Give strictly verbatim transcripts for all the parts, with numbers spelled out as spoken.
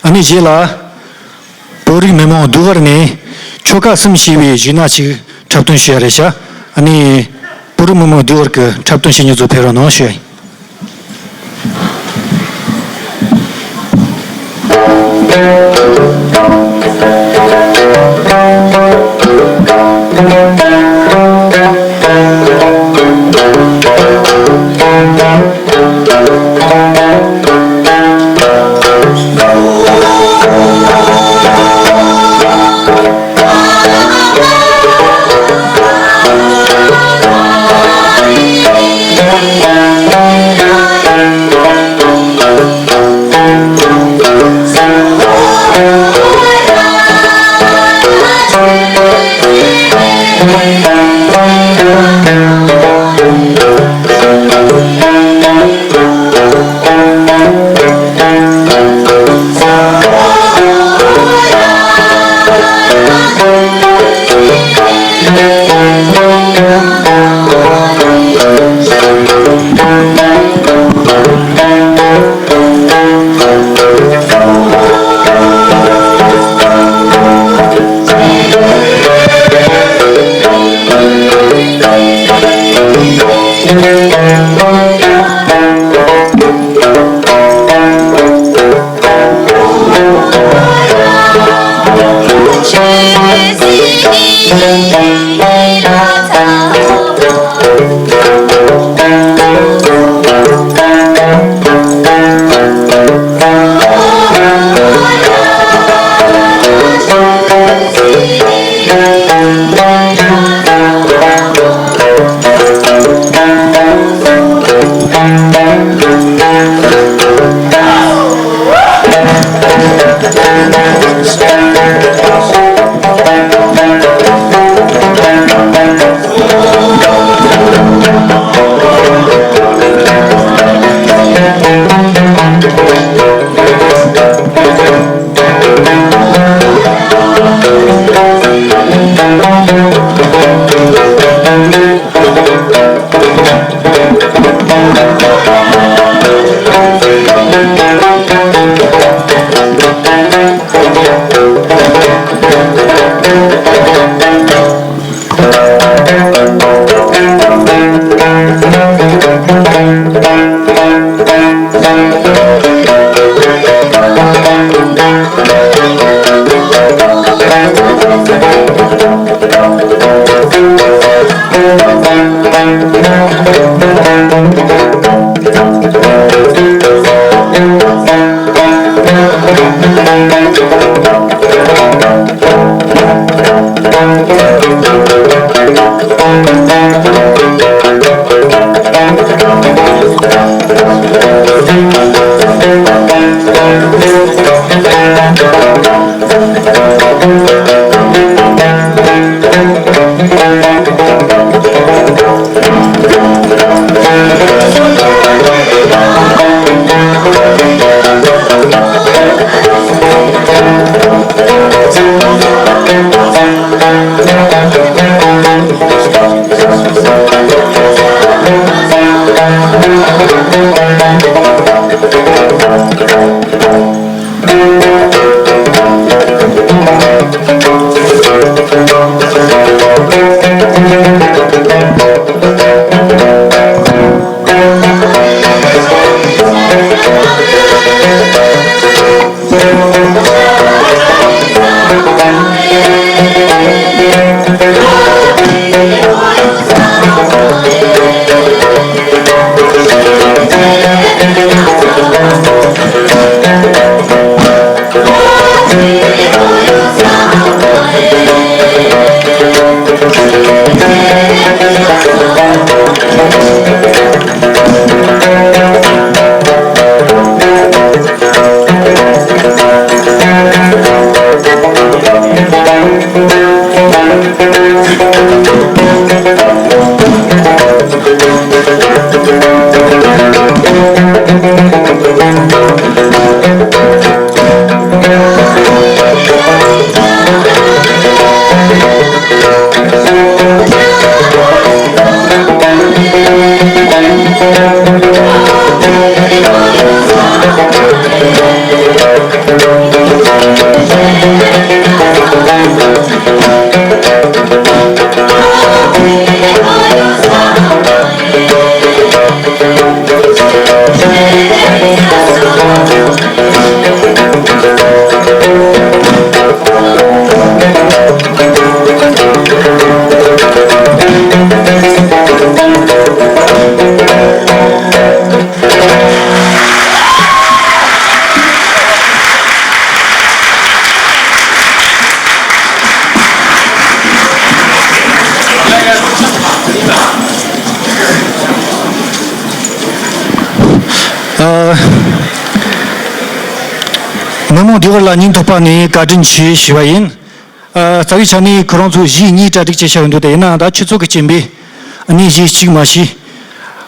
ཨ་ནི་རྗེས་ལ་བོད་རིགས་མི་མང་ཟློས་གར་ནས་ཆོལ་ཁ་གསུམ་ཞེས་པའི་གཞས་སྣ་ཅིག་འཁྲབ་སྟོན་ཞུ་ཡ་རེད་ཤག་ཨ་ནི་བོད་རིགས་མི་མང་ཟློས་གར་གྱི་འཁྲབ་སྟོན་བྱེད་མཁན་ཚོ་ཕེབས་རོགས་གནང་ཞུ་ཡ་ཡིན། ཨ། མི་མང་བདེ་བར་ལ་སྙིང་ཐག་པ་ནས་བཀའ་དྲིན་ཆེ་ཞུ་བ་ཡིན། ཨ། རྩ་བའི་ཆ་ནས་ཁོ་རང་ཚོ་གཞས་གཉིས་གྲ་སྒྲིག་བྱས་བཞག་ཡོད་འདུག་དེ་ཡིན་ནའང་ད་ཆུ་ཚོད་ཀྱི་རྐྱེན་པས་གནས་གཞས་གཅིག་མ་ཤེས།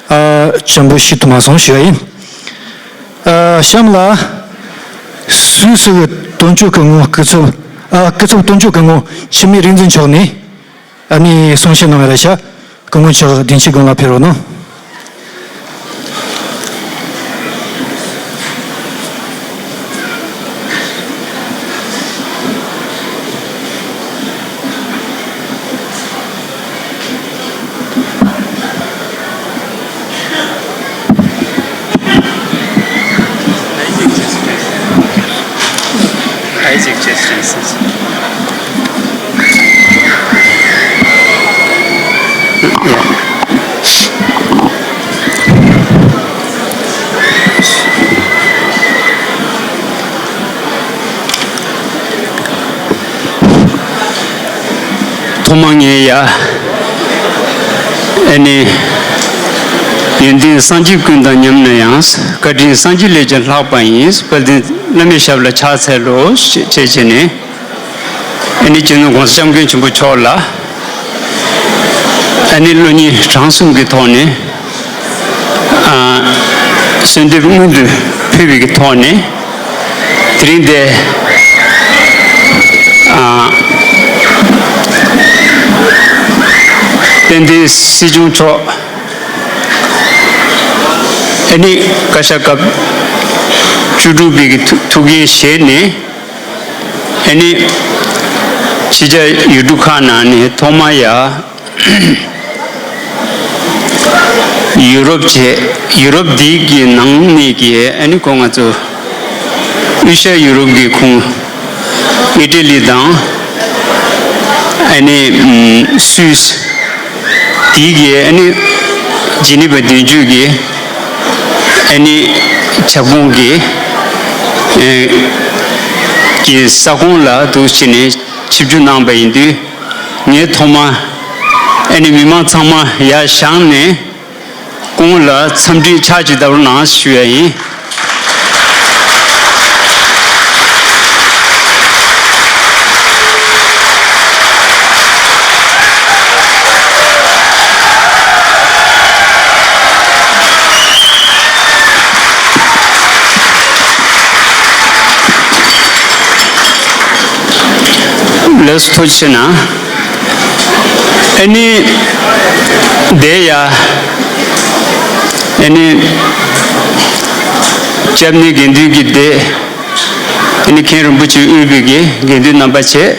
ཨ། བྱམས་པོ་ཞུ་ཐུབ་མ་སོང་ཞུ་བ་ཡིན། ཨ། གཤམ་ལ་སུད་སི་གི་དོན་གཅོད་སྐུ་ངོ་སྐུ་ཚབ། ཨ། སྐུ་ཚབ་དོན་གཅོད་སྐུ་ངོ་འཆི་མེད་རིག་འཛིན་མཆོག་ནས། ཨ་ནི་གསུང་བཤད་གནང་བ་རེད་ཤག་སྐུ་ངོ་མཆོག་བདེ་སྐྱིད་དགོན་ལ་ཕེབས་རོགས་གནང་། ཐོག་མ་ངས་ཡ། ཨ་ནི། ཡོན་ཏན་སངས་རྒྱས་ཀུན་དང་མཉམ་ན་ཡང་། བཀའ་དྲིན་སངས་རྒྱས་ལས་ཀྱང་ལྷག་པ་ཡིན། དཔལ་ལྡན་བླ་མའི་ཞབས་ལ་ཕྱག་འཚལ་ལོ། ཞེས་བྱས་ནས། ཨ་ནི་སྤྱི་ནོར་༸གོང་ས་༸སྐྱབས་མགོན་ཆེན་པོ་མཆོག་ལ། ཨ་ནི་བློ་སྙིང་བྲང་གསུམ་གྱི་ཐོག་ནས། ཨ། གསོལ་འདེབས་སྔོན་དུ་ཕུལ་བའི་གི་ཐོག་ནས། དེ་རིང་འདི། ཨ། དཔལ་ལྡན་སྲིད་སྐྱོང་མཆོག་ཨ་ནི་བཀའ་ཤག་སྐབས་བཅུ་དྲུག་པའི་གི་ཐུགས་ཐུགས་འགན་བཞེས་ནས། ཨ་ནི་ཕྱི་རྒྱལ་ཡུལ་གྲུ་ཁག་ནང་ནས་ཐོག་མ་ཡ། ཡུ་རོབ་བྱས། ཡུ་རོབ་འདི་གི་ནང་ནས་ཀྱི་ཨ་ནི་ཁོ་ང་ཚོ་དབུས་ཤར་ཡུ་རོབ་ཀྱི་ཁོངས་ཨི་ཊ་ལི་དང་། ཨ་ནི་སུད་སི། དེའི་གི་ཨ་ནི་ཇི་ནི་ཝ་མདུན་ཅུས་ཀྱི་ཨ་ནི་ཁྱབ་ཁོངས་ཀྱི་ཨ་གི་ས་ཁོངས་ལ་འདུག་བྱས་ནས་ཆིབས་བསྒྱུར་གནང་པ་ཡིན་དུས། ངས་ཐོག་མ་ཨ་ནི་མི་མང་ཚང་མ་ཡར་བཞེངས་ནས་སྐུ་ངོ་ལ་འཚམས་འདྲི་ཕྱག་ཅིག་བརྡབ་རོགས་གནང་ཞུ་ཡ་ཡིན། ལགས་སོ། ཐུགས་རྗེ་གནང་། ཨ་ནི་དེ་ཡ། ཨ་ནི་སྐྱབས་གནས་དགེ་འདུན་གྱི་སྡེ། ཨ་ནི་མཁན་རིན་པོ་ཆེ་དབུས་པའི་གི་དགེ་འདུན་རྣམ་པ་བཅས།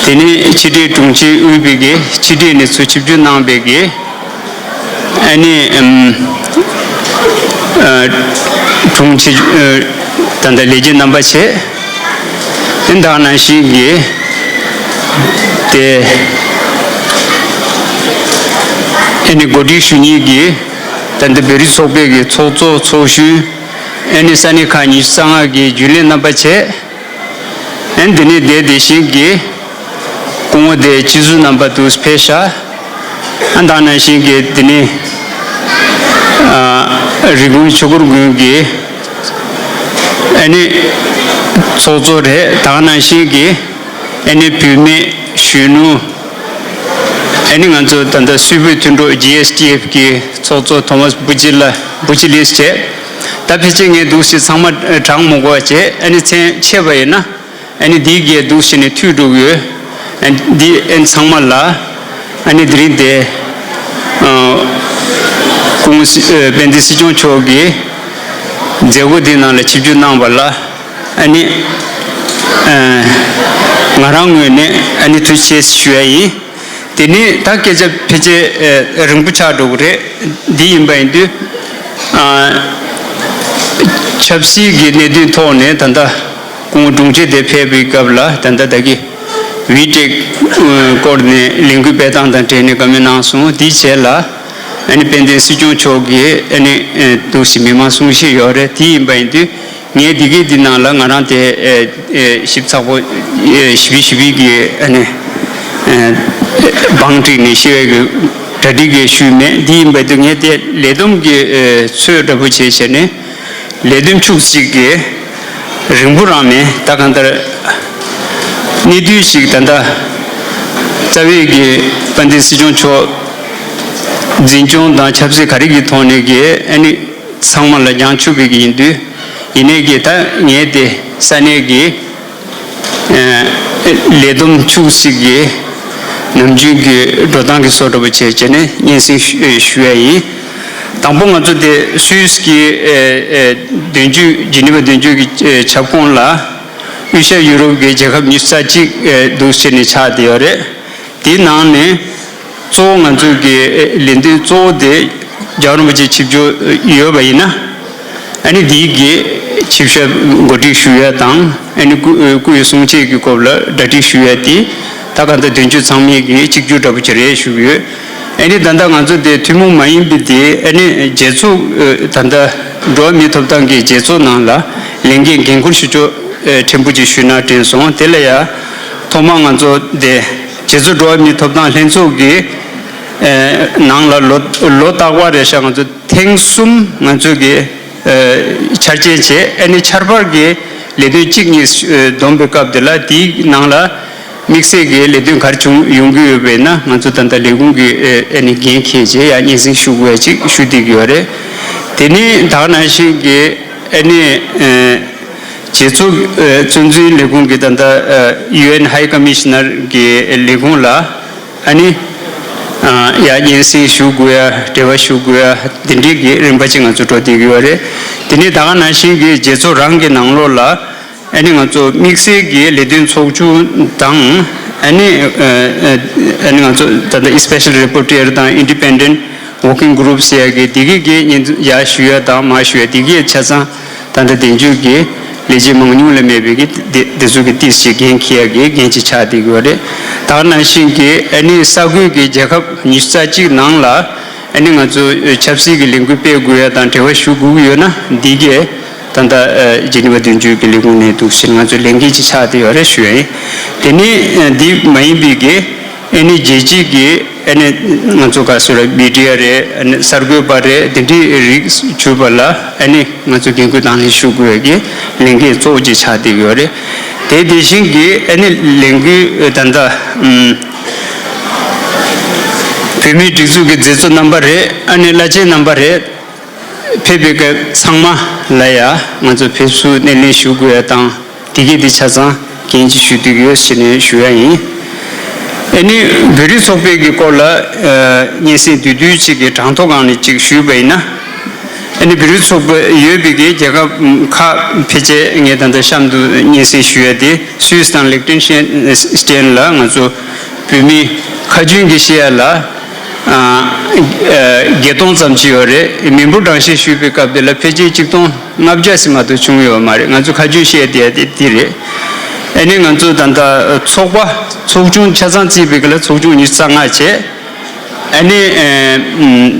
དེ་ནས་ཕྱི་དྲིལ་དྲུང་ཆེ་དབུས་པའི་གི་ཕྱི་དྲིལ་ནས་ཚུར་ཆིབས་བསྒྱུར་གནང་པའི་གི། ཨ་ནི་ཨམ། ཨ། དྲུང་ཆེ། ཨ། ད་ལྟ་ལས་བྱེད་རྣམ་པ་བཅས། ཨ་ནི་ད་ག་ནང་བཞིན་གི། དེ། ཨ་ནི་གོ་སྒྲིག་ཞུ་མཁན་གྱི་ད་ལྟ་བོད་རིགས་ཚོགས་པའི་གི་ཚོགས་གཙོ་ཚོགས་གཞོན། ཨ་ནི་ས་གནས་ཁག་ཉི་ཤུ་རྩ་ལྔ་གི་རྒྱུན་ལས་རྣམ་པ་བཅས། ཨ་ནི་འདི་ནས་དེ་དེ་བཞིན་གྱི་སྐུ་ངོ་དེ་སྤྱི་ཟུར་རྣམ་པ་དུ་ཕེབས་ཤག་ཨ་ནི་ད་ག་ནང་བཞིན་གྱི་འདི་ནས། ཨ། རི་ཀོན་ཆོས་འཁོར་དགོན་གྱི་ཨ་ནི་ཚོགས་གཙོ་རེད། ད་ག་ནང་བཞིན་གྱི་ཨ་ནི་བུད་མེད་གཞོན་ནུ། ཨ་ནི་ང་ཚོ་ད་ལྟ་སུད་བོད་མཐུན་གྲོགས་ཇི་ཨེས་ཊི་ཨེཕ་གི་ཚོགས་གཙོ་ཐོ་མཱས་བུ་ཅི་ལ་བུ་ཅི་ལིས་བྱས། ད་ཕལ་ཆེར་ངས་འདུག་སེ་ཚང་མ་བགྲང་མ་དགོས་པ་བྱས། ཨ་ནི་མཚན་ཆད་པ་ཡིན་ན། ཨ་ནི་འདི་གས་འདུག་སེ་ནས་མཐུད་འགྲོ་གི་ཡོད། ཨ་ནི་འདི་ཨ་ནི་ཚང་མ་ལ། ཨ་ནི་དེ་རིང་དེ། ཨ། སྐུ་ངོ་སྲི་ཨ་དཔལ་ལྡན་སྲིད་སྐྱོང་མཆོག་གིས་མཛད་སྒོ་འདི་ནང་ལ་ཆིབས་བསྒྱུར་གནང་བ་ལ། ཨ་ནི། ཨ། ང་རང་ངོས་ནས་ཨ་ནི་ཐུགས་རྗེ་ཆེ་ཞུ་ཡ་ཡིན། དེ་ནས་ད་སྐད་ཆ་ཕལ་ཆེར་ཨ་རིང་པོ་ཆགས་འགྲོ་གི་རེད། འདི་ཡིན་པ་ཡིན་དུས། ཨ། ཆབ་སྲིད་ཀྱི་གནད་དོན་ཐོག་ནས་ད་ལྟ་སྐུ་ངོ་དྲུང་ཆེ་དེ་ཕེབས་པའི་སྐབས་ལ། ད་ལྟ་བདག་གིས་ཝི་ཊེག་སྐོར་ནས་ལས་འགུལ་སྤེལ་སྟངས་དང་འབྲེལ་ནས་བཀའ་མོལ་གནང་སོང་། དེའི་རྗེས་ལ། ཨ་ནི་དཔལ་ལྡན་སྲིད་སྐྱོང་མཆོག་གིས་ཨ་ནི་ཨེ་འདུག་སེ་མི་མང་གསུང་བཤད་ཡོད་རེད། དེ་ཡིན་པ་ཡིན་དུས་ངས་འདི་གའི་འདི་ནང་ལ་ང་རང་དེ་ཨེ་ཨེ་ཞིབ་ཚགས་པོ་ཨེ་ཞིབ་ཞིབ་གི་ཨ་ནི་ཨེ་བང་བསྒྲིགས་ནས་བཤད་པའི་གི་གྲ་སྒྲིག་གི་ཞུས་མེད། འདི་ཡིན་པ་དུས་ངས་དེ་ལས་བསྡོམས་ཀྱི་ཨེ་ཚོད་འདྲ་པོ་བྱས་བྱས་ནས་ལས་དོན་ཕྱུགས་གཅིག་གི་རིང་པོ་རང་མེད། ད་གང་ལྟར་གནད་བསྡུས་ཤིག་ད་ལྟ་རྩ་བའི་གི་དཔལ་ལྡན་སྲིད་སྐྱོང་མཆོག་འཛིན་སྐྱོང་དང་ཆབ་སྲིད་ག་རེ་གི་ཐོག་ནས་གི་ཨ་ནི་ཚང་མ་ལ་སྦྱང་ཆོག་པའི་གི་ཡིན་དུས། ཡིན་ནའི་གི་ད་ངས་དེ་ས་གནས་གི་ཨ་ལས་བསྡོམས་ཕྱུགས་གཅིག་གི་ནམ་རྒྱུན་གྱི་འགྲོ་སྟངས་ཀྱི་བཟོ་འདྲ་པོ་བྱས་བྱས་ནས་སྙན་སེང་ཞུ་ཞུ་ཡ་ཡིན། དང་པོ་ང་ཚོ་དེ་སུད་སི་གི་ཨེ་ཨེ་དོན་གཅོད། ཇི་ནི་ཝ་དོན་གཅོད་ཀྱི་ཨེ་ཁྱབ་ཁོངས་ལ་དབུས་ཤར་ཡུ་རོབ་ཀྱི་རྒྱལ་ཁབ་ཉི་ཤུ་རྩ་གཅིག་ཨེ་འདུག་སེ་བྱས་ནས་ཆགས་བསྡད་ཡོད་རེད། དེའི་ནང་ནས་གཙོ་བོ་ང་ཚོ་གི་ཨེ་ལས་དོན་གཙོ་བོ་དེ་རྒྱལ་བ་རིན་པོ་ཆེ་ཆིབས་བསྒྱུར་ཡོད་པ་ཡིན་ན། ཨ་ནི་དེའི་གི་ཆིབས་ཞབས་གོ་སྒྲིག་ཞུ་ཡ་དང་། ཨ་ནི་སྐུ་སྐུའི་གསུང་ཆོས་ཀྱི་སྐོར་ལ་གྲ་སྒྲིག་ཞུ་ཡ་དེ་ད་ག་ད་དོན་གཅོད་ཚང་མས་གི་གཅིག་གྱུར་འདྲ་པོ་ཅིག་རེད་ཞུ་གི་ཡོད། ཨ་ནི་ད་ལྟ་ང་ཚོ་དེ་ཐུན་མོང་མ་ཡིན་པའི་དེ་ཨ་ནི་རྒྱལ་ཚོགས་ཨ་ད་ལྟ་འགྲོ་བ་མིའི་ཐོབ་ཐང་གི་རྒྱལ་ཚོགས་ནང་ལ་ལས་འགན་འགན་འཁུར་ཞུ་ཕྱོགས་ཨ་ཕྲན་བུ་ཅིག་ཞུས་ན་དྲན་སོང་། དེ་ལ་ཡ་ཐོག་མར་ང་ཚོ་དེ་རྒྱལ་ཚོགས་འགྲོ་བ་མིའི་ཐོབ་ཐང་ལྷན་ཚོགས་ཀྱི་ཨ་ནང་ལ་ལོ་ལོ་རྟག་པར་རེད་ཤག་ང་ཚོ་ཐེངས་གསུམ་ང་ཚོ་གི་ཨ་འཆར་ཅན་བྱས། ཨ་ནི་ཆར་པར་གྱི་ལས་དོན་གཅིག་གཉིས་ཨ་བསྡོམས་པའི་སྐབས་དེ་ལ་དེའི་ནང་ལ་དམིགས་བསལ་གྱི་ལས་དོན་ག་རེ་བྱུང་ཡོང་གི་ཡོད་པས་ན། ང་ཚོ་ད་ལྟ་ལས་ཁུངས་ཀྱི་ཨ་ནི་འགན་འཁྱེར་བྱས་ཡ་སྙན་སེང་ཞུ་དགོས་ཡ་ཅིག་ཞུ་བསྡད་ཀྱི་ཡོད་རེད། དེ་ནི་ད་ག་ནང་བཞིན་གྱི་ཨ་ནི་ཨ་རྒྱལ་ཚོགས་ཨ་གཙོ་འཛིན་ལས་ཁུངས་ཀྱི་ད་ལྟ་ཨ་ཡུ་ཨེན་ཧའི་ཀ་མི་ཤི་ནར་གྱི་ལས་ཁུངས་ལ། ཨ་ནི། ཨ་ཡ་སྙན་སེང་ཞུ་དགོས་ཡ། འབྲེལ་བ་ཞུ་དགོས་ཡ། དེ་འདྲའི་གི་རིམ་པ་ཅིག་ང་ཚོ་འགྲོ་བསྡད་ཀྱི་ཡོད་རེད། དེ་ནས་ད་ག་ནང་བཞིན་གྱི་རྒྱལ་ཚོགས་རང་གི་ནང་ལོགས་ལ་ཨ་ནི་ང་ཚོ་དམིགས་བསལ་གྱི་ལས་དོན་ཚོགས་ཆུང་དང་། ཨ་ནི་ཨ་ཨ་ནི་ང་ཚོ་ད་ལྟ་Special Rapporteur དང་Independent Working Group ཟེར་ཡ་གི་དེ་གི་གི་སྙན་ཡ་ཞུ་ཡ་དང་མ་ཞུ་ཡ་དེ་གི་ཆ་ཚང་། ད་ལྟ་དེ་འཇུག་གི་ལས་བྱེད་མང་ཉུང་ལ་མེད་པའི་གི་དེ་དེ་ཚོ་གི་ཏིས་ཀྱི་འགན་འཁྱེར་ཡ་གི་འགན་ཅིག་ཆགས་བསྡད་ཡོད་རེད། ད་ག་ནང་བཞིན་གྱི་ཨ་ནི་ས་ཁུལ་གྱི་རྒྱལ་ཁབ་ཉི་ཤུ་རྩ་གཅིག་ནང་ལ་ཨ་ནི་ང་ཚོ་ཆབ་སྲིད་ཀྱི་ལས་འགུལ་སྤེལ་དགོས་ཡ་དང་འབྲེལ་བ་ཞུ་དགོས་ཀྱི་ཡོད་ན། འདི་གས་ད་ལྟ་ཇི་ནི་ཝ་དོན་གཅོད་ཀྱི་ལས་ཁུངས་ནས་འདུག་ཟེར་ང་ཚོ་ལས་འགན་ཅིག་ཆགས་བསྡད་ཡོད་རེད་ཞུ་ཡ་ཡིན། དེ་ནི་འདི་མ་ཡིན་པའི་གི་ཨ་ནི་རྒྱལ་སྤྱི་གི་ཨ་ནི་ང་ཚོ་ག་སུ་ར་མི་ཌི་ཡ་རེད། ཨ་ནི་གསར་འགོད་པ་རེད། དེ་འདྲའི་རིགས་གྱུར་པ་ལ་ཨ་ནི་ང་ཚོ་འགན་ཁུར་དང་ལེན་ཞུ་དགོས་ཀྱི་ལས་འགན་གཙོ་བོ་ཅིག་ཆགས་བསྡད་ཡོད་རེད། དེ་དེ་བཞིན་གྱི་ཨ་ནི་ལས་འགུལ་ད་ལྟ་ཨམ་བོད་མིའི་སྒྲིག་འཛུགས་ཀྱི་མཛད་གཙོ་རྣམ་པ་རེད། ཨ་ནི་བླ་ཆེན་རྣམ་པ་རེད། ཕེབས་པའི་སྐབས་ཚང་མ་ལ་ཡ་ང་ཚོ་ཕེབས་བསུ་སྣེ་ལེན་ཞུ་དགོས་ཡ་དང་། དེ་གས་དེ་ཆ་ཚང་འགན་ཅིག་ཞུ་འདོད་ཡོད་ཟེར་ནས་ཞུ་ཡ་ཡིན། ཨ་ནི་བོད་རིགས་ཚོགས་པའི་གི་སྐོར་ལ་ཨ་སྙན་སེང་བསྡུས་བསྡུས་ཅིག་གི་གྲངས་ཐོ་སྒང་ནས་ཅིག་ཞུས་པ་ཡིན་ན། ཨ་ནི་བོད་རིགས་ཚོགས་པ་ཡོད་པའི་གི་རྒྱལ་ཁབ་ཁག་ཕལ་ཆེར་ངས་ད་ལྟ་གཤམ་དུ་སྙན་སེང་ཞུ་ཡ་དེ་སུད་སི་དང་ལིག་ཏེན་ཤི་ཏེན་ལ་ང་ཚོ་བོད་མི་ཁ་རྒྱུན་གྱི་བཤད་ཡ་ལ། ཨ་ཨ་བརྒྱད་སྟོང་ཙམ་ཅིག་ཡོད་རེད། མི་འབོར་གྲངས་བཤེར་ཞུས་པའི་སྐབས་དེ་ལ་ཕལ་ཆེར་གཅིག་སྟོང་ལྔ་བརྒྱ་ཞིག་མ་གཏོགས་བྱུང་ཡོད་མ་རེད། ང་ཚོ་ཁ་རྒྱུན་བཤད་བསྡད་དེ་དེ་རེད། ཨ་ནི་ང་ཚོ་ད་ལྟ་ཚོགས་པ་ཚོགས་ཆུང་ཆ་ཚང་བརྩིས་པའི་སྐབས་ལ་ཚོགས་ཆུང་ཉི་ཤུ་རྩ་ལྔ་བྱས། ཨ་ནི་ཨ་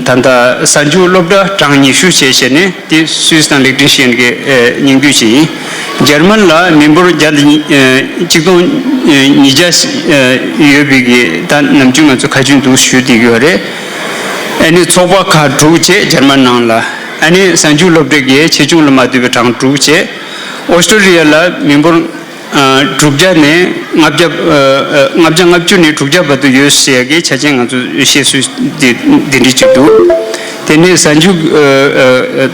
ད་ལྟ་གཟའ་མཇུག་སློབ་གྲྭ་གྲངས་ཉི་ཤུ་བྱས་བྱས་ནས་དེ་སུད་སི་དང་ལིག་ཏེན་ཤི་ཏེན་གྱི་ཨ་སྙིང་བསྡུས་ཤིག་ཡིན། འཇར་མན་ལ་མི་འབོར་བརྒྱ་དང་ཉི་ཨ་གཅིག་སྟོང་ཉིས་བརྒྱ་ཨ་ཡོད་པའི་གི་ད་ནམ་རྒྱུན་ང་ཚོ་ཁ་རྒྱུན་འདུག་ཞུ་བསྡད་ཀྱི་ཡོད་རེད། ཨ་ནི་ཚོགས་པ་ཁག་དྲུག་བྱས་འཇར་མན་ནང་ལ། ཨ་ནི་གཟའ་མཇུག་སློབ་གྲྭ་གི་ཆེ་ཆུང་ལ་མ་ལྟོས་པའི་གྲངས་དྲུག་བྱས། ཨོ་སི་ཀྲོ་ལི་ཡ་ལ་མི་འབོར་ཨ་དྲུག་བརྒྱ་ནས་ལྔ་བརྒྱ་ཨ་ལྔ་བརྒྱ་ལྔ་བཅུ་ནས་དྲུག་བརྒྱ་བར་དུ་ཡོད་ཟེར་ཡ་གི་ཆ་རྐྱེན་ང་ཚོས་བཤད་སྲོལ་དེ་འདི་འདྲ་ཅིག་འདུག་དེ་ནས་གཟའ་མཇུག་ཨ་ཨ་ཨ་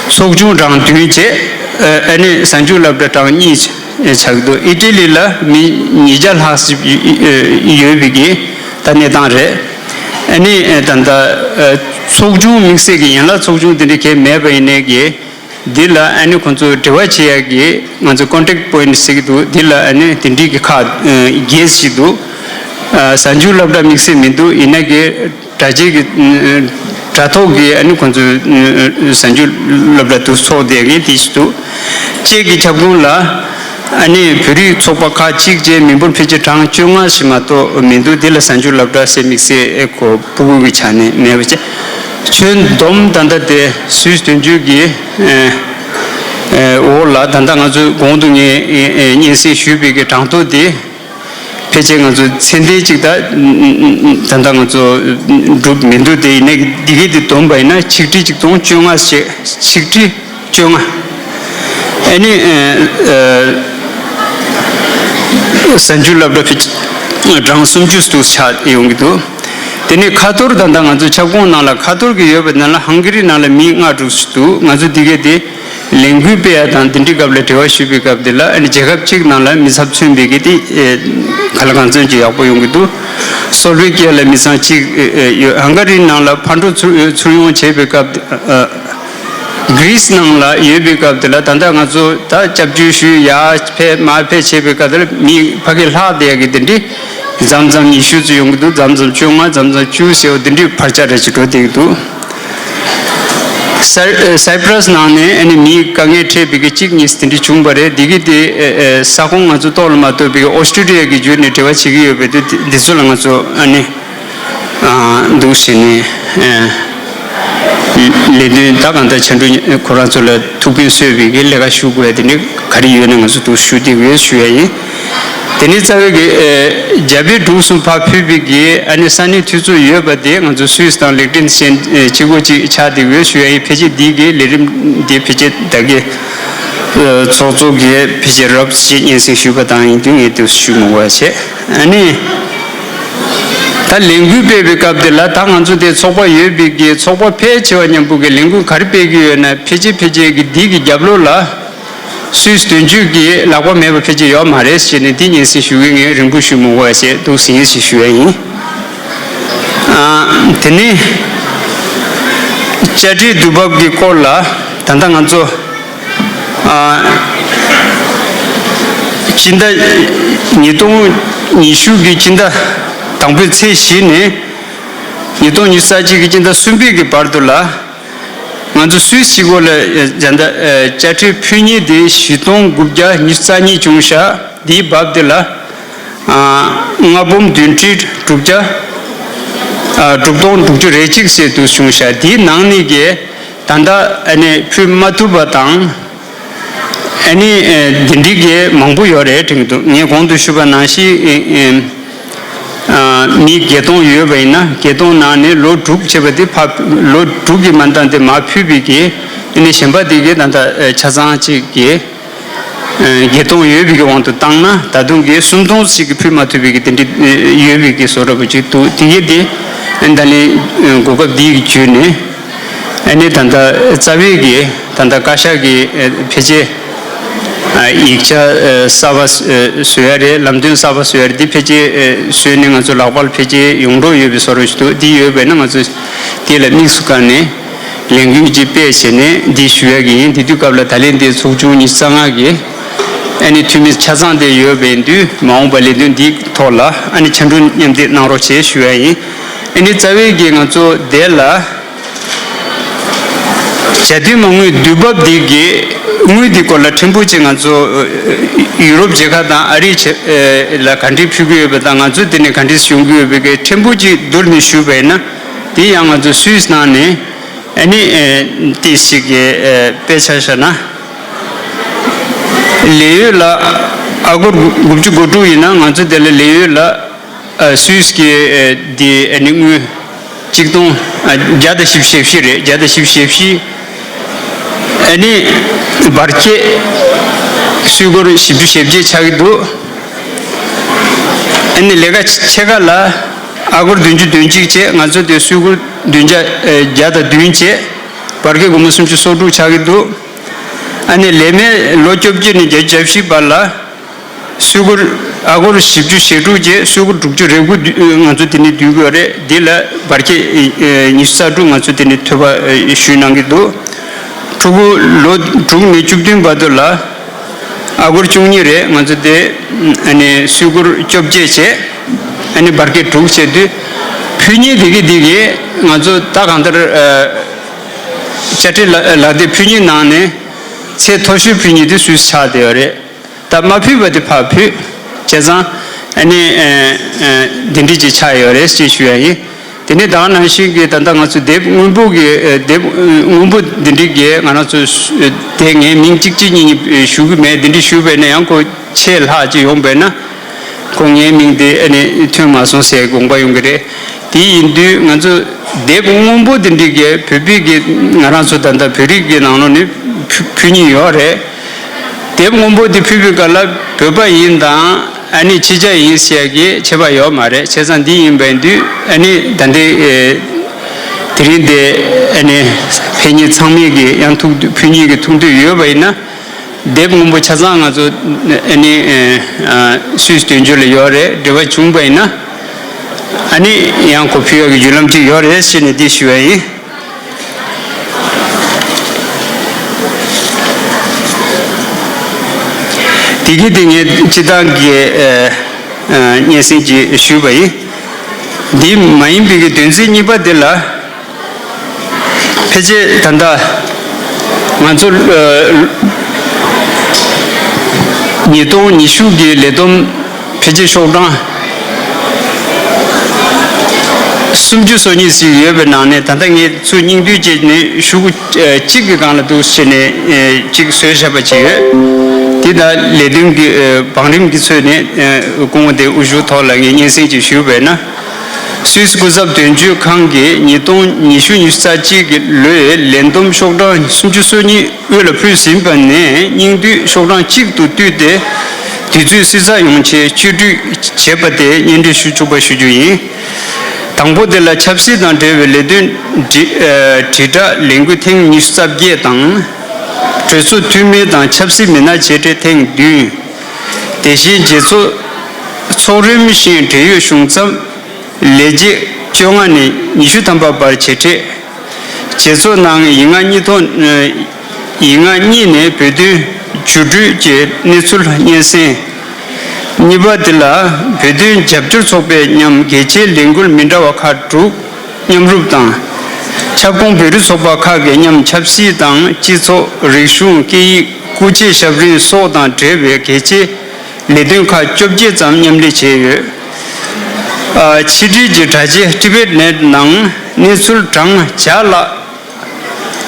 ཚོགས་ཆུང་གྲངས་བདུན་བྱས། ཨ་ནི་གཟའ་མཇུག་སློབ་གྲྭ་གྲངས་གཉིས་ཆགས་འདུག་ཨི་ཊ་ལི་ལ་མི་ཉིས་བརྒྱ་ལྷག་ཙམ་ཡོད་པའི་གི་ད་གནས་སྟངས་རེད། ཨ་ནི་ད་ལྟ་ཚོགས་ཆུང་དམིགས་བསལ་གྱི་ཡན་ལག་ཚོགས་ཆུང་དེ་འདྲ་གང་མེད་པ་ཡིན་ནའི་གི། འདི་ལ་ཨ་ནི་ཁོང་ཚོ་འབྲེལ་བ་བྱེད་ཡ་གི་ང་ཚོ་ཀོན་ཊེག་པོ་ཡིན་ཊི་ཟེར་གྱི་འདུག་འདི་ལ་ཨ་ནི་དེ་འདྲའི་གི་ཁག་བརྒྱད་ཅིག་འདུག་གཟའ་མཇུག་སློབ་གྲྭ་དམིགས་བསལ་མི་འདུག་ཡིན་ན་གི་དྲ་རྒྱའི་གི་དྲ་ཐོག་གི་ཨ་ནི་ཁོང་ཚོ་གཟའ་མཇུག་སློབ་གྲྭ་དུ་ཚོགས་བསྡད་མཁན་དེ་ཞིག་འདུག་ཅེག་གི་ཁྱབ་ཁོངས་ལ་ ཨ་ནི་བོད་རིགས་ཚོགས་པ་ཁག་གཅིག་བཅས་མི་འབོར་ཕལ་ཆེར་གྲངས་བཅོ་ལྔ་ཞིག་མ་གཏོགས་མི་འདུག་དེ་ལ་གཟའ་མཇུག་སློབ་གྲྭ་སེ་དམིགས་བསལ་ཁོ་ཕྲུ་གུ་གི་ཆ་ནས་མེད་པ་བཅས། ཁྱོན་བསྡོམས་ད་ལྟ་དེ་སུད་སི་དོན་གཅོད་ཀྱི་ཨེ་ཨེ་འོག་ལ་ད་ལྟ་ང་ཚོས་གོང་དུ་ངས་ཨེ་ཨེ་སྙན་སེང་ཞུས་པའི་གི་གྲངས་ཐོ་དེ། ཕལ་ཆེར་ང་ཚོ་ཚད་ལྡན་གཅིག་དང་། ད་ལྟ་ང་ཚོ་འགྲུབ་མི་འདུག་དེ་ཡིན་ནའི་འདི་གའི་དེ་བསྡོམས་པ་ཡིན་ན་ཆིག་ཁྲི་གཅིག་སྟོང་བཅོ་ལྔ་ཞེས་ཆིག་ཁྲི་བཅོ་ལྔ། ཨ་ནི་ཨ་ཨ་གཟའ་མཇུག་སློབ་གྲྭ་ཕལ་ཆེར་གྲངས་སུམ་ཅུ་ཙམ་ཆགས་ཡོང་གི་འདུག་དེ་ནས་ཁ་ཐོར་ད་ལྟ་ང་ཚོ་ཁྱབ་ཁོངས་ནང་ལ་ཁ་ཐོར་གྱི་ཡོད་པ་ནང་ལ་ཧང་ག་རི་ནང་ལ་མི་ལྔ་དྲུག་ཅིག་འདུག་ང་ཚོ་འདི་གའི་དེ། ལས་འགུལ་སྤེལ་ཡ་དང་འདི་འདྲའི་སྐབས་ལ་འབྲེལ་བ་ཞུས་པའི་སྐབས་འདི་ལ་ཨ་ནི་རྒྱལ་ཁབ་གཅིག་ནང་ལ་མི་ཚབ་མཚོན་པའི་གི་དེ་ཨེ་ག་ལ་གང་འཚམ་ཅིག་ཡག་པོ་ཡོང་གི་འདུག་སོ་ལོ་ཝེ་ཀི་ཡ་ལ་མི་ཚང་གཅིག་ཨེ་ཨེ་ཡོད། ཧང་ག་རི་ནང་ལ་ཕར་འགྲོ་ཚུར་ཚུར་ཡོང་བྱེད་པའི་སྐབས། ཨ་གྷི་རི་སི་ནང་ལ་ཡོད་པའི་སྐབས་འདི་ལ་ད་ལྟ་ང་ཚོ་ད་སྐྱབས་བཅོལ་ཞུས་ཡ་ཕེབས་མ་ཕེབས་བྱེད་པའི་སྐབས་འདི་ལ་མི་ཕ་གི་ལྷག་བསྡད་ཡ་གི་དེ་འདྲའི་མཚམས་མཚམས་ཉི་ཤུ་ཙམ་ཡོང་གི་འདུག་མཚམས་མཚམས་བཅོ་ལྔ། མཚམས་མཚམས་བཅུ་ཟེར་བ་དེ་འདྲའི་བར་ཆ་འདྲ་ཅིག་འགྲོ་བསྡད་ཀྱི་འདུག་སའི་སའི་པྲ་སི་ནང་ནས་ཨ་ནི་མིའི་དཀའ་ངལ་འཕྲད་པའི་གི་གཅིག་གཉིས་དེ་འདྲ་བྱུང་བ་རེད། འདི་གི་དེ་ཨ་ཨ་ས་ཁོངས་ང་ཚོ་ཐོག་ལ་མ་གཏོགས་པའི་ཨོ་སི་ཀྲི་ལི་ཡ་གི་བརྒྱུད་ནས་འབྲེལ་བ་བྱེད་ཀྱི་ཡོད་པའི་དེ་འདི་ཚོ་ལ་ང་ཚོ་ཨ་ནི་ཨ་འདུག་བྱས་ནས་ཨ་ལས་དོན་ད་གང་ལྟར་ཆ་འགྲོ་ཁོ་རང་ཚོ་ལ་ཐུགས་ཕན་གསོས་པའི་གི་ལས་ཀ་ཞུ་དགོས་ཡ་དེ་འདྲ་ག་རེ་ཡོད་ན་ང་ཚོ་འདུག་ཞུ་བསྡད་ཡོད་ཞུ་ཡ་ཡིན། དེ་ནས་རྩ་བའི་གི་ཨེ་རྒྱ་བལ་འབྲུག་གསུམ་ཕར་ཕུད་པའི་གི་ཨ་ནི་ས་གནས་འཐུས་ཚོགས་ཡོད་པ་དེ་ང་ཚོ་སུད་སི་དང་ལིག་ཏེན་སི་ཊེན་གཅིག་པོ་གཅིག་ཆགས་བསྡད་ཡོད་ཞུ་ཡ་ཡིན། ཕལ་ཆེར་འདི་གི་ལས་རིམ་འདི་ཕལ་ཆེར་ད་གི་ཨེ་ཚོགས་གཙོ་གིས་ཕལ་ཆེར་རོབ་ཅིག་སྙན་སེང་ཞུས་པ་དང་ཡིན་དུས་ངས་དེ་ཞུ་མི་དགོས་པ་བྱས། ཨ་ནི་ད་ལས་འགུལ་སྤེལ་བའི་སྐབས་དེ་ལ་ད་ང་ཚོ་དེ་ཚོགས་པ་ཡོད་པའི་གི་ཚོགས་པ་ཕལ་ཆེ་བ་མཉམ་པོ་གི་ལས་འགུལ་ག་རེ་སྤེལ་གི་ཡོད་ན་ཕལ་ཆེར་ཕལ་ཆེར་གི་འདི་གི་རྒྱབ་ལོགས་ལ། སུད་སི་དོན་གཅོད་ཀྱི་ལག་པ་མེད་པ་ཕལ་ཆེར་ཡོད་མ་རེད་ཞེས་ནས་འདི་སྙན་སེང་ཞུ་གི་ངས་རིང་པོ་ཞུ་མི་དགོས་ཞེས་འདུག་ཟིན་ཞེས་ཞུ་ཡ་ཡིན། ཨ་དེ་ནས་དཔྱ་ཁྲལ་བསྡུ་འབབ་ཀྱི་སྐོར་ལ་ད་ལྟ་ང་ཚོ་ཨ་སྤྱི་ཟླ་ཉིས་སྟོང་ཉི་ཤུ་གི་སྤྱི་ཟླ་དང་པོའི་ཚེས་བཞི་ནས་ཉིས་སྟོང་ཉི་ཤུ་རྩ་གཅིག་གི་སྤྱི་ཟླ་གསུམ་པའི་གི་བར་དུ་ལ། ང་ཚོ་སུད་སི་གཅིག་པོ་ལ་ཨ་ད་ལྟ་ཨ་དཔྱ་ཁྲལ་ཕུལ་མཁན་དེ་བཞི་སྟོང་དགུ་བརྒྱ་ཉི་ཤུ་རྩ་གཉིས་བྱུང་ཤག་དེའི་བབ་དེ་ལ་ཨ་ལྔ་འབུམ་བདུན་ཁྲི་དྲུག་བརྒྱ་ཨ་དྲུག་སྟོང་དྲུག་ཅུ་རེ་གཅིག་ཟེར་དུ་བྱུང་ཤག་དེའི་ནང་ནས་ཀྱི་ད་ལྟ་ཨ་ནི་ཕུལ་མ་ཐུབ་པ་དང་། ཨ་ནི་ཨེ་འདི་འདྲའི་གི་མང་པོ་ཡོད་རེད་དྲན་གྱི་འདུག་ངས་གོང་དུ་ཞུས་པ་ནང་བཞིན་ཨེ་ཨེ་ཨ་མི་བརྒྱད་སྟོང་ཡོད་པ་ཡིན་ན་བརྒྱད་སྟོང་ནང་ནས་ལོ་དྲུག་བྱས་པ་དེ་ཕ་ལོ་དྲུག་གི་མ་འདང་དེ་མ་ཕུལ་བའི་གི་ཨ་ནི་གཞན་པ་དེ་གི་ད་ལྟ་ཨེ་ཆ་ཚང་གཅིག་གི་ཨེ་བརྒྱད་སྟོང་ཡོད་པའི་གི་དབང་དུ་བཏང་ན་ད་དུང་གི་སུམ་སྟོང་ཞིག་གི་ཕུལ་མ་ཐུབ་པའི་གི་དེ་འདྲའི་ཨེ་ཡོད་པའི་གི་བཟོ་འདྲ་པོ་ཅིག་འདུག་དེ་གི་དེ་ཨེ་ད་ལན་ཨེ་གོ་སྐབས་འདི་གི་བརྒྱུད་ནས། ཨ་ནི་ད་ལྟ་རྩ་བའི་གི་ད་ལྟ་བཀའ་ཤག་གི་ཨ་ཕལ་ཆེར་ཨ་ཡིག་ཆ་ཨ་གསར་པ་ཨ་བཟོ་ཡ་རེད། ལམ་སྟོན་གསར་པ་བཟོ་ཡ་རེད། འདི་ཕལ་ཆེར་ཨ་བཟོས་ནས་ང་ཚོ་ལག་པར་ཕལ་ཆེར་ཡོང་འགྲོ་ཡོད་པའི་བཟོ་འདྲ་ཞིག་འདུག་འདི་ཡོད་པས་ན་ང་ཚོ་འདི་ལ་དམིགས་སུ་བཀར་ནས་ལས་འགུལ་ཅིག་སྤེལ་བྱས་ནས་འདི་ཞུ་ཡ་གི་ཡིན། དེ་དུས་སྐབས་ལ་ད་ལན་འདི་ཚོགས་ཆུང་ཉི་ཤུ་རྩ་ལྔ་གི་ཨ་ནི་འཐུས་མི་ཆ་ཚང་དེ་ཡོད་པའི་དུས་མ་འོངས་པ་ལས་དོན་འདིའི་ཐོག་ལ་ཨ་ནི་ཆ་འགྲོ་མཉམ་འདེགས་གནང་རོགས་བྱེད་ཞུ་ཡ་ཡིན། ཨ་ནི་རྩ་བའི་གི་ང་ཚོ་དེ་ལ། བྱ་དུས་མ་དངུལ་བསྡུ་འབབ་འདི་གི་དངུལ་འདི་སྐོར་ལ་ཕྲན་བུ་ཅིག་ང་ཚོ་ཡུ་རོབ་རྒྱལ་ཁབ་དང་ཨ་རི་ཆེ་ལ་ག་འདྲས་ཕུལ་གི་ཡོད་པ་དང་ང་ཚོ་དེ་ནས་ག་འདྲས་ཡོང་གི་ཡོད་པའི་གི་ཕྲན་བུ་ཅིག་བསྡུར་ནས་ཞུས་པ་ཡིན་ན་དེ་ཡང་ང་ཚོ་སུད་སི་ནང་ནས་ཨ་ནི་ཏི་ཞིག་གི་དཔེ་ཆ་བཞག་ན་ལས་ཡོད་ལ་ཨ་སྒོར་དགུ་བཅུ་གོ་དྲུག་ཡིན་ན་ང་ཚོ་དེ་ལ་ལས་ཡོད་ལ། ཨ་སུད་སི་གི་ཨ་དེ་ཨ་ནི་དངུལ་གཅིག་སྟོང་ཨ་བརྒྱ་དང་བཞི་བཅུ་ཞེ་བཞི་རེད། བརྒྱ་དང་བཞི་བཅུ་ཞེ་བཞི། ཨ་ནི་བར་ཆད་སུད་སྒོར་བཞི་བཅུ་ཞེ་བརྒྱད་ཆགས་ཀྱི་འདུག་ཨ་ནི་ལས་ཀ་ཕྱེད་ཀ་ལ་ཨ་སྒོར་བདུན་ཅུ་དོན་གཅིག་བྱས། ང་ཚོ་དེ་སུད་སྒོར་བདུན་བརྒྱ་ཨ་བརྒྱ་དང་བདུན་བྱས། བར་སྐབས་སྒོར་མོ་སུམ་ཅུ་སོ་དྲུག་ཆགས་ཀྱི་འདུག་ཨ་ནི་ལས་མི་ལོ་བཅོ་བརྒྱད་ནས་བརྒྱད་ཅུ་གྱ་བཞི་བར་ལ། སུད་སྒོར་ཨ་སྒོར་བཞི་བཅུ་ཞེ་དྲུག་བཅས་སུད་སྒོར་དྲུག་ཅུ་རེ་དགུ་བསྡུ་ང་ཚོ་དེ་ནས་བསྡུ་དགོས་རེད། འདི་ལ་བར་ཆད་ཉི་ཤུ་རྩ་དྲུག་ང་ཚོ་དེ་ནས་ཐོབ་པ་ཞུས་གནང་གི་འདུག་ཕྲུ་གུ་ལོ་དྲུག་ནས་བཅུ་བདུན་བར་དུ་ལ་ཨ་སྒོར་བཅུ་གཉིས་རེད། ང་ཚོ་དེ་ཨ་ནི་སུད་སྒོར་བཅོ་བརྒྱད་བྱས་ཨ་ནི་བར་ཆད་དྲུག་བྱས་དུས་ཕུལ་མཁན་དེ་གི་དེ་གི་ང་ཚོ་ད་གང་ལྟར་དཔྱ་ཁྲལ་ལག་དེབ་ཕུལ་མཁན་ནང་ནས་ཚད་མཐོ་ཤོས་ཕུལ་མཁན་དེ་སུད་སི་ཆགས་བསྡད་ཡོད་རེད། ད་མ་ཕུལ་བ་དེ་ཕར་ཕུལ། བྱས་ཙང་ཨ་ནི་ཨ་ཨ་འདི་འདྲ་ཅིག་ཆགས་ཡོད་རེད་ཅེས་ཞུ་ཡ་ཡིན། དེ་ནས་ད་ག་ནང་བཞིན་གྱི་ད་ལྟ་ང་ཚོ་དེབ་སྔོན་པོ་གི་ཨ་དེབ་སྔོན་པོ་འདི་འདྲ་གི་ང་རང་ཚོ་དེ་ངའི་མིང་གཅིག་གཅིག་གཉིས་གཉིས་ཞུ་གི་མེད། འདི་འདྲ་ཞུས་པས་ན་ཡང་ཁོ་ཆེས་ལྷག་ཅིག་ཡོང་པས་ན། ཁོ་ངའི་མིང་དེ་ཨ་ནི་ཐོན་མ་སོང་ཟེར་དགོངས་པ་ཡོང་གི་རེད། དེ་ཡིན་དུས་ང་ཚོ་དེབ་སྔོན་པོ་དེ་འདྲ་གི་བོད་པའི་གི་ང་རང་ཚོ་ད་ལྟ་བོད་རིགས་ཀྱི་ནང་ལོགས་ནས་ཕུལ་ཕུལ་མཁན་ཡོད་རེད། དེབ་སྔོན་པོ་དེ་ཕུལ་བའི་སྐབས་ལ་བོད་པ་ཡིན་དང་ཨ་ནི་ཕྱི་རྒྱལ་ཡིན་ཟེར་གྱི་ཁྱད་པར་ཡོད་མ་རེད། བྱས་ཙང་འདི་ཡིན་པ་ཡིན་དུས་ཨ་ནི་ད་ལྟའི་ཨེ་དེ་རིང་དེ་ཨ་ནི་ཕེབས་མཁན་ཚང་མས་ཀྱི་ཡང་ཐུགས་འདོད་ཕུལ་མཁན་གྱི་ཐུགས་འདོད་ཡོད་པ་ཡིན་ན། དེབ་སྔོན་པོ་ཆ་ཚང་ང་ཚོ་ཨ་ནི་ཨ་སུད་སི་དོན་གཅོད་ལ་ཡོད་རེད། འབྲེལ་བ་བྱུང་པ་ཡིན་ན་ཨ་ནི་ཡང་གོ་ཕུལ་ཡག་གི་བརྒྱུད་ལམ་ཅིག་ཡོད་རེད་ཟེར་ནས་འདི་ཞུ་བ་ཡིན། དེ་གི་དེ་ངས་སྤྱི་བཏང་གི་ཨ་ཨ་སྙན་སེང་ཅིག་ཞུས་པ་ཡིན། འདི་མ་ཡིན་པའི་གི་དོན་ཚན་གཉིས་པ་དེ་ལ། ཕལ་ཆེར་ད་ལྟ་ང་ཚོ་ཨ་ཉིས་སྟོང་ཉི་ཤུ་གི་ལས་བསྡོམས་ཕལ་ཆེར་ཤོག་གྲངས་སུམ་ཅུ་སོ་གཉིས་ཞིག་ཡོད་པའི་ནང་ནས་ད་ལྟ་ངས་ཚུར་སྙིང་བསྡུས་བྱས་ནས་ཞུ་གཅིག་གི་སྒང་ལ་འདུག་བྱས་ནས་ཨེ་གཅིག་བཟོས་བཞག་པ་ཅིག་ཡོད། དེ་ད་ལས་དོན་གྱི་ཨེ་བང་རིམ་གྱི་ཚོད་ནས་ཨེ་སྐུ་ངོ་དེ་དབུ་བཞུགས་ཐོག་ལ་ངས་སྙན་སེང་ཅིག་ཞུས་པས་ན། སུད་སི་སྐུ་ཚབ་དོན་གཅོད་ཁང་གིས་ཉིས་སྟོང་ཉི་ཤུ་ཉི་ཤུ་རྩ་གཅིག་གི་ལོའི་ལས་བསྡོམས་ཤོག་གྲངས་སུམ་ཅུ་སོ་གཉིས་དབུས་ལ་ཕུལ་ཟིན་པ་ནས་སྙིང་བསྡུས་ཤོག་གྲངས་གཅིག་ཏུ་བཏུས་ཏེ་དུས་ཚོད་བསྲི་ཚགས་ཡོང་ཆེད་བཅོས་སྒྲིག་བྱས་པ་དེ་སྙན་སྒྲོན་ཞུ་ཆོག་པ་ཞུ་རྒྱུ་ཡིན། དང་པོ་དེ་ལ་ཆབ་སྲིད་དང་འབྲེལ་བའི་ལས་དོན་དྲིལ་ཨ་དྲིལ་བསྒྲགས་ལས་འགུལ་ཐེངས་ཉི་ཤུ་རྩ་བརྒྱད་དང་། གྲོས་ཚོགས་འཐུས་མི་དང་ཆབ་སྲིད་མི་སྣ་མཇལ་འཕྲད་ཐེངས་བདུན། དེ་བཞིན་རྒྱལ་ཚོགས་ཚོགས་རིམ་བཞིན་འབྲེལ་ཡོད་གཞུང་ཚབ་ལས་བྱེད་བཅོ་ལྔ་ནས་ཉི་ཤུ་ཐམ་པ་བར་མཇལ་འཕྲད། རྒྱལ་ཚོགས་ནང་ཡིག་ངག་གཉིས་ཐོག་ཡིག་ངག་གཉིས་ནས་བོད་དོན་བཅུད་སྒྲིལ་གྱི་གནས་ཚུལ་སྙན་སེང་། གཉིས་པ་དེ་ལ་བོད་དོན་རྒྱབ་སྐྱོར་ཚོགས་པས་མཉམ་གལ་ཆེའི་ལས་འགུལ་མི་འདྲ་བ་ཁག་དྲུག་མཉམ་རུབ་དང་། ཁྱབ་ཁོངས་བོད་རིགས་ཚོགས་པ་ཁག་གིས་མཉམ་ཆབ་སྲིད་དང་སྤྱི་ཚོགས། རིག་གཞུང་། སྐད་ཡིག་སྐུ་ཆས། ཞབས་རིམ་སོགས་དང་འབྲེལ་བའི་གལ་ཆེའི་ལས་དོན་ཁག་བཅོ་བརྒྱད་ཙམ་མཉམ་ལས་བྱས་ཡོད། ཨ་ཕྱི་དྲིལ་གྱི་དྲ་རྒྱའི་ཊི་བེཊ་ནེཊ་ནང་གནས་ཚུལ་གྲངས་བརྒྱ་ལྷག་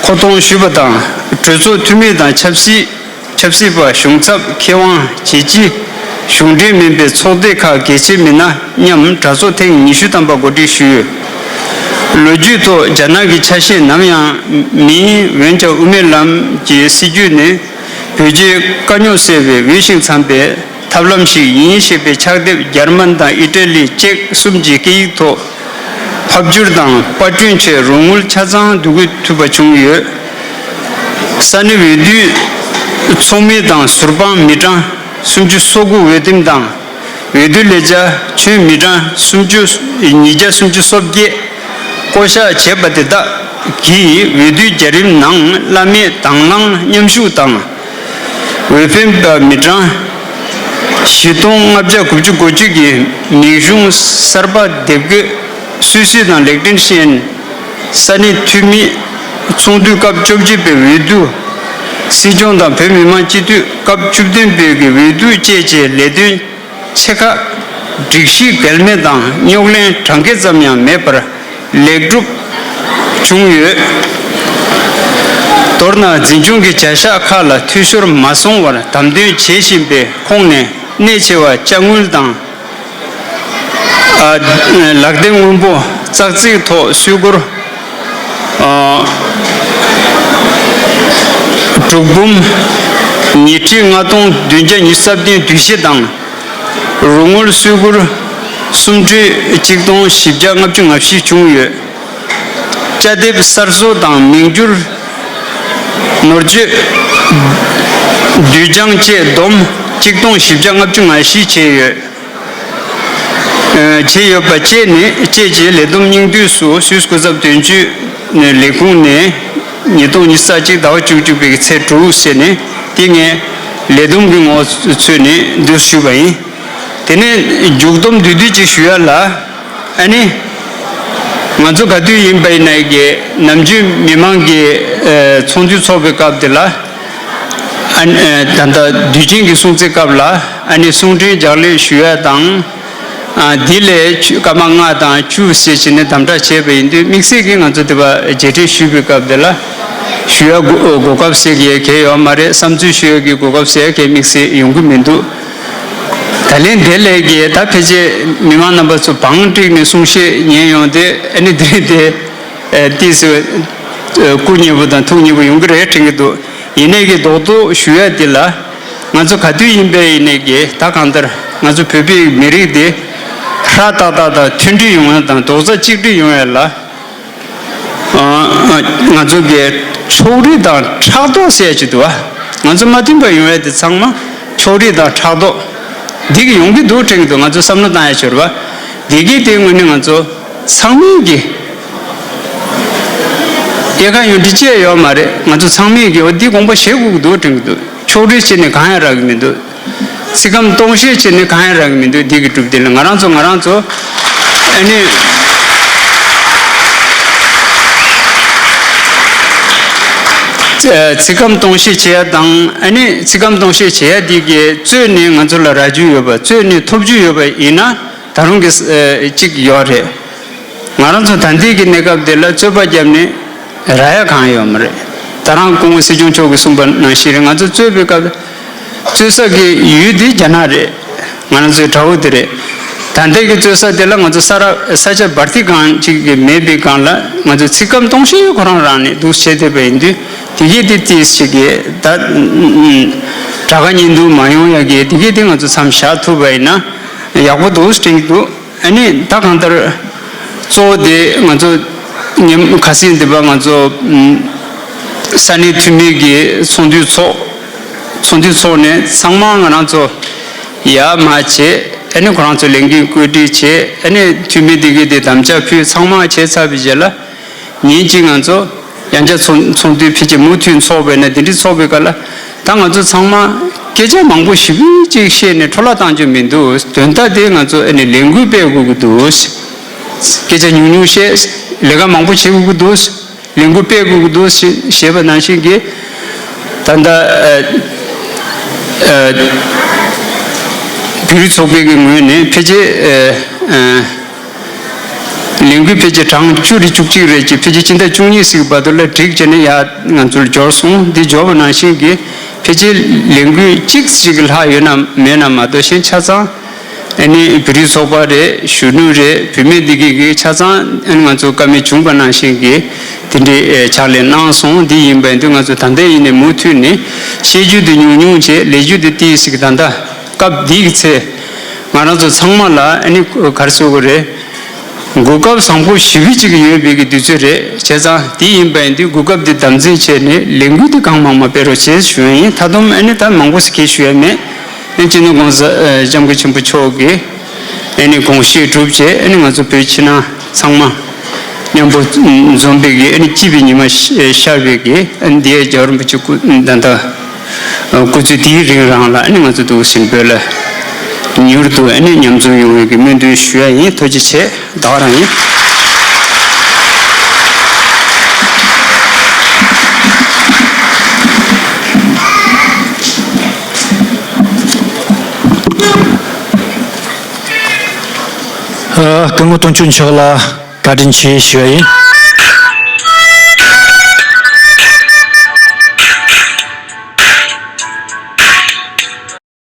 མཁོ་གཏོང་ཞུས་པ་དང་། གྲོས་ཚོགས་འཐུས་མི་དང་ཆབ་སྲིད་ཆབ་སྲིད་པ། གཞུང་ཚབ། མཁས་དབང་། རྒྱལ་སྤྱིའི་གཞུང་འབྲེལ་མིན་པའི་ཚོགས་སྡེ་ཁག་གལ་ཆེ་མི་སྣ་མཉམ་དྲ་ཚོགས་ཐེངས་ཉི་ཤུ་ཐམ་པ་གོ་སྒྲིག་ཞུས། ལོ་རྒྱུས་ཐོག་རྒྱ་ནག་གི་ཆ་ཤས་ནམ་ཡང་མིན། འོན་ཀྱང་དབུ་མའི་ལམ་གྱི་སྲིད་བྱུས་ནི་བོད་རྒྱའི་དཀའ་རྙོག་སེལ་བའི་འོས་ཤིང་འཚམས་པའི་ཐབས་ལམ་ཞིག་ཡིན་ཞེས་པའི་ཕྱག་དེབ་འཇར་མན་དང་ཨི་ཊ་ལི་བཅས་གསུམ་གྱི་སྐད་ཡིག་ཐོག་ཕབ་བསྒྱུར་དང་པར་སྐྲུན་ཆེད་རོགས་དངུལ་ཆ་ཚང་བསྡུ་དགོས་ཐུབ་པ་བྱུང་ཡོད། ས་གནས་འོས་བསྡུའི་ཚོགས་མི་དང་ཟུར་དཔང་མི་གྲངས་སུམ་ཅུ་སོ་དགུ། འོས་འདེམས་དང་འོས་བསྡུ་ལས་བྱ་ཁྱོན་མི་གྲངས་སུམ་ཅུ་ཉིས་བརྒྱ་སུམ་ཅུ་སོ་བརྒྱད་བསྐོ་གཞག་བྱས་པ་དེ་དག་གིས་འོས་བསྡུའི་བརྒྱུད་རིམ་ནང་བླ་མེད་དང་བླངས་མཉམ་ཞུགས་དང་། འོས་འཕེན་པ་མི་གྲངས་བཞི་སྟོང་ལྔ་བརྒྱ་དགུ་བཅུ་གོ་གཅིག་གི་མིང་གཞུང་གསར་པ་དེབ་འགོད་སུད་སི་དང་ལེག་ཏེན་ཤི་ཡན་ས་གནས་འཐུས་མི་ཚོགས་འདུའི་སྐབས་བཅོ་བརྒྱད་པའི་འོས་བསྡུ། སྲིད་སྐྱོང་དང་བོད་མི་མང་སྤྱི་འཐུས་སྐབས་བཅུ་བདུན་པའི་གི་འོས་བསྡུ་བཅས་ཀྱི་ལས་དོན་ཆེ་ཁག་སྒྲིག་གཞི་འགལ་མེད་དང་རྙོག་གླེང་གྲངས་ཀ་ཙམ་ཡང་མེད་པར་ལེགས་གྲུབ་བྱུང་ཡོད། མདོར་ན་འཛིན་སྐྱོང་གི་བྱ་གཞག་ཁག་ལ་འཐུས་ཤོར་མ་སོང་བར་དམ་དོན་བྱེད་བཞིན་པའི་ཁོངས་ནས་གནད་ཆེ་བ་ཅ་དངུལ་དང་། ཨ་ལག་དེབ་སྔོན་པོ་ཙག་ཙིག་ཐོག་སུད་སྒོར་ཨ་དྲུག་འབུམ་ཉི་ཁྲི་ལྔ་སྟོང་བདུན་བརྒྱ་ཉི་ཤུ་རྩ་བདུན་བསྡུ་གཞི་དང་། རོགས་དངུལ་སུད་སྒོར་སུམ་ཁྲི་གཅིག་སྟོང་བཞི་བརྒྱ་ལྔ་བཅུ་ང་བཞི་བྱུང་ཡོད། བཅའ་དེབ་གསར་བཟོ་དང་མིང་བསྒྱུར། ནོར་བཅོས། དུས་འགྱངས་བཅས་བསྡོམས་གཅིག་སྟོང་བཞི་བརྒྱ་ལྔ་བཅུ་ང་བཞི་བྱས་ཡོད། ཨ་བྱས་ཡོད་པ་བཅས་ནི་བཅས་ཀྱི་ལས་བསྡོམས་སྙིང་བསྡུས་སུ་སུད་སི་སྐུ་ཚབ་དོན་གཅོད་ནས་ལས་ཁུངས་ནས་ཉིས་སྟོང་ཉི་ཤུ་རྩ་གཅིག་ཟླ་བ་བཅུ་གཅིག་པའི་ཚེས་དྲུག་ཟེར་ནས་དེ་ངས་ལས་བསྡོམས་ཀྱི་ངོ་ཚོས་ནས་འདུག་ཞུས་པ་ཡིན། དེ་ནས་མཇུག་བསྡོམས་བསྡུས་བསྡུས་ཅིག་ཞུ་ཡ་ལ། ཨ་ནི། ང་ཚོ་ག་དུས་ཡིན་པ་ཡིན་ནའི་གི་ནམ་རྒྱུན་མི་མང་གི་ཨ་ཚོགས་འདུ་ཚོགས་པའི་སྐབས་དེ་ལ། ཨ་ནི་ད་ལྟ་དུས་ཆེན་གྱི་སྲུང་བརྩི་སྐབས་ལ་ཨ་ནི་གསུང་འཕྲིན་ལྗགས་ལན་ཞུ་ཡ་དང་། ཨ་འདི་ལས་ཆུ་སྐར་མ་ལྔ་དང་བཅུ་ཞེས་བྱས་ནས་དམ་དྲག་བྱས་པ་ཡིན་དུས་དམིགས་བསལ་གྱིས་ང་ཚོ་དེ་བ་རྗེས་དྲན་ཞུས་པའི་སྐབས་དེ་ལ་ཞུ་ཡ་གོ་གོ་སྐབས་ཟེར་གྱི་གལ་ཡོད་མ་རེད། བསམ་ཚུལ་ཞུ་ཡ་གི་གོ་སྐབས་ཟེར་གྱི་དམིགས་བསལ་ཡོང་གི་མི་འདུག་ད་ལན་དེ་ལས་ཀྱི་ད་ཕལ་ཆེར་མི་མང་རྣམ་པ་ཚོ་བང་བསྒྲིགས་ནས་གསུང་བཤད་ཉན་ཡོང་དུས་ཨ་ནི་དེ་རིང་དེ་ཨ་ཏིས་སུ་ཨ་སྐུ་མཉེས་པོ་དང་ཐུགས་མཉེས་པོ་ཡོང་གི་རེད་དྲན་གྱི་འདུག་ཡིན་ནའི་གི་རྡོག་རྡོག་ཞུ་ཡ་དེ་ལ་ང་ཚོ་ག་དུས་ཡིན་པའི་ཡིན་ནའི་གི་ད་གང་ལྟར་ང་ཚོ་བོད་པའི་མི་རིགས་དེ་ཧྲ་ཏག་ཏག་དང་མཐུན་སྒྲིལ་ཡོང་ཡ་དང་རྡོག་རྩ་གཅིག་སྒྲིལ་ཡོང་ཡ་ལ། ང་ཚོ་གི་ཕྱོགས་རིས་དང་ཕྲག་དོག་ཟེར་ཡ་ཅིག་འདུག་བ། ང་ཚོ་མ་མཐུན་པ་ཡོང་ཡ་དེ་ཚང་མ་ཕྱོགས་རིས་དང་ཕྲག་དོག་འདི་གི་ཡོང་གི་འདུག་དྲན་གི་འདུག་ང་ཚོ་བསམ་བློ་བཏང་ཡ་ཆོར་བ། འདི་གི་དེ་དངོས་གནས་ང་ཚོ་ཚང་མས་གི་དབྱེ་ཁ་ཡོང་འདི་ཅི་ཡ་ཡོད་མ་རེད། ང་ཚོ་ཚང་མས་གི་འོ་འདི་དགོངས་པ་བཞེས་དགོས་ཀྱི་འདུག་དྲན་གི་འདུག་ཕྱོགས་རིས་བྱས་ནས་གང་ཡང་རག་གི་མི་འདུག་ཚིག་སྐམ་སྟོང་བཤད་བྱས་ནས་གང་ཡང་རག་གི་མི་འདུག་འདི་གི་གྲུབ་དེ་ལ་ང་རང་ཚོ་ང་རང་ཚོ་ཨ་ནི་ཚིག་སྐམ་སྟོང་བཤད་བྱེད་ཡ་དང་ཨ་ནི་ཚིག་སྐམ་སྟོང་བཤད་བྱེད་ཡ་འདི་གི་རྩོད་ནས་ང་ཚོ་ལ་རག་རྒྱུ་ཡོད་པ་རྩོད་ནས་ཐོབ་རྒྱུ་ཡོད་པ་ཡིན་ན་ད་རུང་གི་གཅིག་ཡོད་རེད། ང་རང་ཚོ་ད་ལྟའི་གི་གནས་སྐབས་དེ་ལ་རྩོད་པ་བརྒྱབ་ནས་རག་ཡ་གང་ཡོད་མ་རེད། ད་རང་སྐུ་ངོ་སྲིད་སྐྱོང་མཆོག་གིས་གསུངས་པ་ནང་བཞིན་རེད། ང་ཚོ་རྩོད་པའི་སྐབས་རྩོད་ས་གི་ཡུལ་དེ་རྒྱ་ནག་རེད། ང་རང་ཚོའི་དགྲ་བོ་དེ་རེད། ད་ལྟའི་གི་རྩོད་ས་དེ་ལ་ང་ཚོ་ས་ར་ས་ཆ་འབར་ཐིག་གང་ཅིག་གི་མེད་པའི་སྒང་ལ་ང་ཚོ་ཚིག་སྐམ་སྟོང་བཤད་ཁོ་རང་རང་ནས་འདུག་བྱས་བསྡད་པ་ཡིན་དུས་དེ་གི་དེ་ཏིས་ཅིག་གི་ད་དགྲ་དགའ་གཉེན་སྡུག་མ་ཡོང་ཡ་གི་དེ་གི་དེ་ང་ཚོ་མཚམས་བཞག་ཐུབ་པ་ཡིན་ན་ཡག་པོ་འདུག་དྲན་གི་འདུག་ཨ་ནི་ད་གང་ལྟར་གཙོ་བོ་དེ་ང་ཚོ་ཉིན་ཁ་སང་འདི་པ་ང་ཚོ་ས་གནས་འཐུས་མི་གི་ཚོགས་འདུ་ཚོགས་ཚོགས་འདུ་ཚོགས་ནས་ཚང་མ་ང་རང་ཚོ་ཡར་མར་བྱས་ཨ་ནི་ཁོ་རང་ཚོ་ལས་འགན་བཀོད་སྒྲིག་བྱས་ཨ་ནི་འཐུས་མི་འདི་གི་དེ་དམ་བཅའ་ཕུལ་ཚང་མ་བྱས་ཚར་བའི་རྗེས་ལ། ཉིན་གཅིག་ང་ཚོ་ཡང་བསྐྱར་ཚོགས་ཚོགས་འདུ་ཕལ་ཆེར་མུ་མཐུད་ཚོགས་པས་ན་དེ་འདྲའི་ཚོགས་པའི་སྐབས་ལ་ད་ང་ཚོ་ཚང་མ་སྐད་ཆ་མང་པོ་ཞེ་པོ་ཅིག་བཤད་ནས་འཕྲོ་བརླག་བཏང་རྒྱུ་མི་འདུག་དོན་དག་དེ་ང་ཚོ་ཨ་ནི་ལས་འགུལ་སྤེལ་དགོས་ཀྱི་འདུག་སྐད་ཆ་ཉུང་ཉུང་བཤད། ལས་ཀ་མང་པོ་བྱེད་དགོས་ཀྱི་འདུག་ལས་འགུལ་སྤེལ་དགོས་ཀྱི་འདུག་ཞེས་པ་ནང་བཞིན་གྱི་ད་ལྟ་ཨ་ཨ་བོད་རིགས་ཚོགས་པའི་གི་ངོས་ནས་ཕལ་ཆེར་ཨ་ཨ་ལས་འགུལ་ཕལ་ཆེར་གྲངས་བཅུ་རེ་བཅུ་གཅིག་རེ་གྱི་ཕལ་ཆེར་སྤྱི་ཟླ་བཅུ་གཉིས་ཟིག་བར་དུ་ལ་བསྒྲིགས་བྱས་ནས་ཡར་ང་ཚོར་འབྱོར་སོང་། འདི་འབྱོར་བ་ནང་བཞིན་གྱི་ཕལ་ཆེར་ལས་འགུལ་གཅིག་ཅིག་ལྷག་ཡོད་ན་མེད་ན་མ་གཏོགས་གཞན་ཆ་ཚང་ཨ་ནི་བོད་རིགས་ཚོགས་པ་རེད། གཞོན་ནུ་རེད། བུད་མེད་འདི་གི་གི་ཆ་ཚང་ཨ་ནི་ང་ཚོ་བཀའ་མོལ་བྱུང་བ་ནང་བཞིན་གྱི་དེ་འདྲའི་ཕྱག་ལས་གནང་སོང་། འདི་ཡིན་པ་ཡིན་དུས་ང་ཚོ་ད་ལྟ་ཡིན་ནས་མུ་མཐུད་ནས་བཤད་རྒྱུ་དེ་ཉུང་ཉུང་བྱས། ལས་རྒྱུ་དེ་ཏིག་ཙིག་ད་ལྟ་སྐབས་འདི་གི་ཚེ་ང་རང་ཚོ་ཚང་མ་ལ་ཨ་ནི་ག་རེ་ཟེར་དགོས་རེད། གོ་སྐབས་བཟང་པོ་ཞེ་པོ་ཅིག་ཡོད་པའི་གི་དུས་ཚོད་རེད། བྱས་ཙང་དེ་ཡིན་པ་ཡིན་དུས་གོ་སྐབས་འདི་དམ་འཛིན་བྱས་ནས་ལས་འགུལ་འདི་གང་མང་མང་སྤེལ་རོགས་བྱེད་ཞུ་ཡ་ཡིན། ད་དུང་ཨ་ནི་ད་མང་པོ་ཞིག་གིས་ཞུ་ཡ་མེད། ཨ་ནི་སྤྱི་ནོར་༸གོང་ས་༸སྐྱབས་མགོན་ཆེན་པོ་མཆོག་གིས་ཨ་ནི་དགོངས་བཞེས་གྲུབ་རྗེས་ཨ་ནི་ང་ཚོ་བོད་ཕྱི་ནང་ཚང་མ་མཉམ་པོ་འཛོམས་པའི་གི་ཨ་ནི་སྐྱིད་པའི་ཉི་མ་ཤར་བའི་གི་ཨ་ནི་འདི་ཡ་རྒྱལ་བ་རིན་པོ་ཆེ་སྐུ་ད་ལྟ། སྐུ་ཚེ་དེའི་རིང་རང་ལ་ཨ་ནི་ང་ཚོ་འདུག་སེ་བོད་ལ་མྱུར་དུ་ཨ་ནི་མཉམ་འཛོམས་ཡོང་བའི་གི་སྨོན་འདུན་ཞུ་ཡ་ཡིན། ཐུགས་རྗེ་ཆེ། ད་ག་རང་ཡིན། ཨ། སྐུ་ངོ་དོན་གཅོད་མཆོག་ལ་བཀའ་དྲིན་ཆེ་ཞུ་བ་ཡིན།